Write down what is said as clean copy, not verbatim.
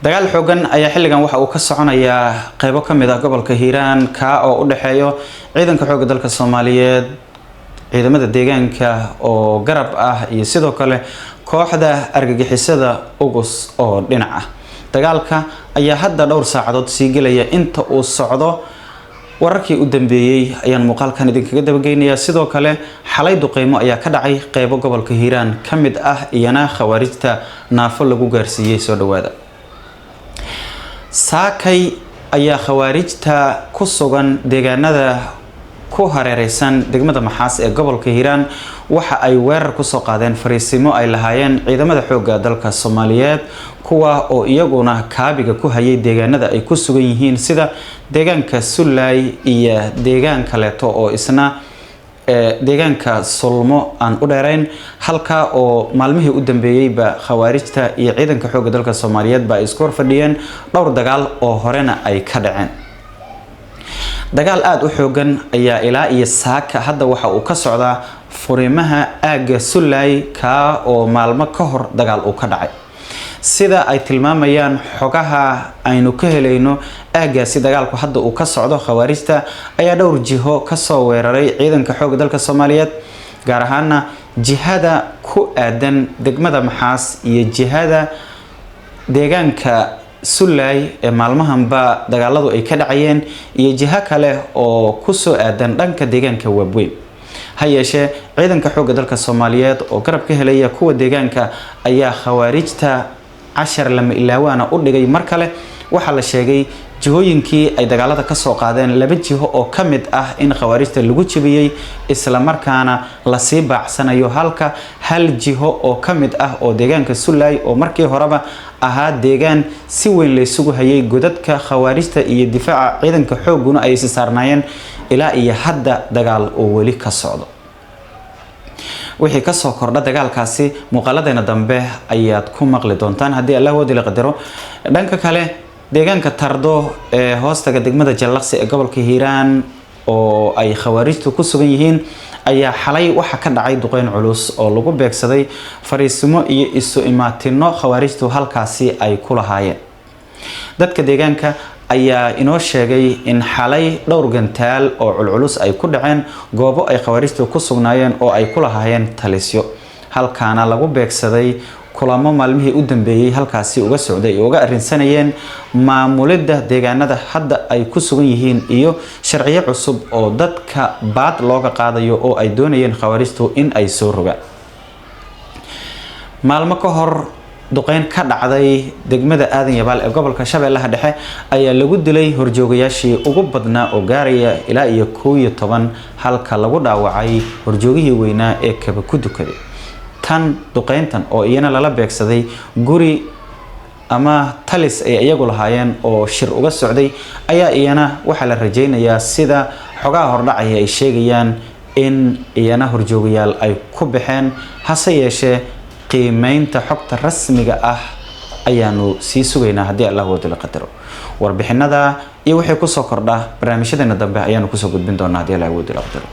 Dagaal xoogan ayaa xilligan waxa uu ka soconayaa qeybo ka mid ah gobolka Hiiraan, kaa oo u dhexeeyo ciidanka xoogga dalka Soomaaliyeed, ciidamada deegaanka oo garab ah, iyo sidoo kale kooxda argagixisada Ugus oo dhinac ah. Dagaalka ayaa hadda dhowr saacadood sii gelaya inta uu socdo. Wararkii u dambeeyey ayaan muuqaalkan idinkaga dabageynayaa. Sidoo kale xalay duqeymo ayaa ka dhacay qeybo gobolka Hiiraan ka mid ah, iyana khawaarijta naafo lagu gaarsiiyey. Soo dhawaada. Saakay ayaa khawaarijta ku sugan deegaanada ku hareereysan degmada Maxaas ee gobolka Hiiraan waxa ay weerar kusoo qaadeen fariisimo ay lahaayeen ciidamada xoogga dalka Soomaaliyeed, kuwa oo iyaguna kaabiga ku hayay deegaanada ay ku sugan yihiin, sida deegaanka Sullaay iyo deegaan kaleeto oo isna deegaanka Sulmo aan u dheerayn, halka oo maalmihii u dambeeyeyba khawaarijta iyo ciidanka xoogga dalka Soomaaliyeed ba ay isku horfadhiyeen, dhowr dagaal oo horena ay ka dhaceen. Dagaal aada u xoogan ayaa ilaa iyo saaka hadda waxa uu ka socdaa furimaha aagga Sullaay, kaa oo maalmo ka hor dagaal uu ka dhacay. Sida ay tilmaamayaan xogaha aynu ka helayno aaggaasi dagaalku hadda uu ka socdo, khawaarijta ayaa dhowr jiho kasoo weeraray ciidanka xoogga dalka Soomaaliyeed, gaar ahaana jihada ku aadan degmada Maxaas iyo jihada deegaanka Sullaay ee maalmahanba dagaaladu ay ka dhacayeen, iyo jiho kale oo kusoo aadan dhanka deegaanka Waabweyn. Ha yeeshee ciidanka xoogga dalka Soomaaliyeed oo garab ka helaya kuwa deegaanka ayaa khawaarijta cashar lama ilaawaana u dhigay. Mar kale waxaa la sheegay jihooyinkii ay dagaalada kasoo qaadeen laba jiho oo ka mid ah in khawaarijta lagu jebiyey, islamarkaana lasii baacsanayo, halka hal jiho oo ka mid ah oo deegaanka Sullaay, oo markii horeba ahaa deegaan si weyn laysugu hayay, godadka khawaarijta iyo difaaca ciidanka xoogguna ay isi saarnaayeen, ilaa iyo hadda dagaal oo weli ka socdo. Wixii kasoo kordha dagaalkaasi muuqaaladeena dambe ayaad ku maqli doontaan haddii Allah wadila qadaro. Dhanka kale, deegaanka Tardo ee hoostaga degmada Jallaqsi ee gobolka Hiiraan oo ay khawaarijtu ku sugan yihiin ayaa xalay waxa ka dhacay duqeyn culus oo lagu beegsaday fariisimo iyo isu imaatino khawaarijtu halkaasi ay ku lahaayeen. Dadka deegaanka ayaa inoo sheegay in xalay dhowr gantaal oo culculus ay ku dhaceen goobo ay khawaarijtu ku sugnaayeen oo ay ku lahaayeen talisyo, halkaana lagu beegsaday kulamo maalmihii u dambeeyey halkaasi uga socday oo uga arrinsanayeen maamulidda deegaanada hadda ay ku sugan yihiin iyo sharciyo cusub oo dadka baad looga qaadayo oo ay doonayeen khawaarijtu in ay soo rogaan. Maalmo ka hor duqeyn ka dhacday degmada Aadan Yabaal ee gobolka Shabeellaha Dhexe ayaa lagu dilay horjoogayaashii ugu badnaa oo gaaraya ilaa iyo 11, halka lagu dhaawacay horjoogihii weynaa ee kaba ku dukaday. Tan duqeyntan oo iyana lala beegsaday guri ama talis ay iyagu lahaayeen oo shir uga socday ayaa iyana waxaa la rajaynayaa, sida xogaha hordhacaya ay sheegayaan, in iyana horjoogayaal ay ku baxeen. Hase yeeshee qiimeynta xogta rasmiga ah ayaanu sii sugaynaa haddii Allah wadala qadaro. Warbixinada iyo wixii kusoo kordha barnaamijyadeena dambe ayaanu kusoo gudbin doonaa haddii Allah wadala qadaro.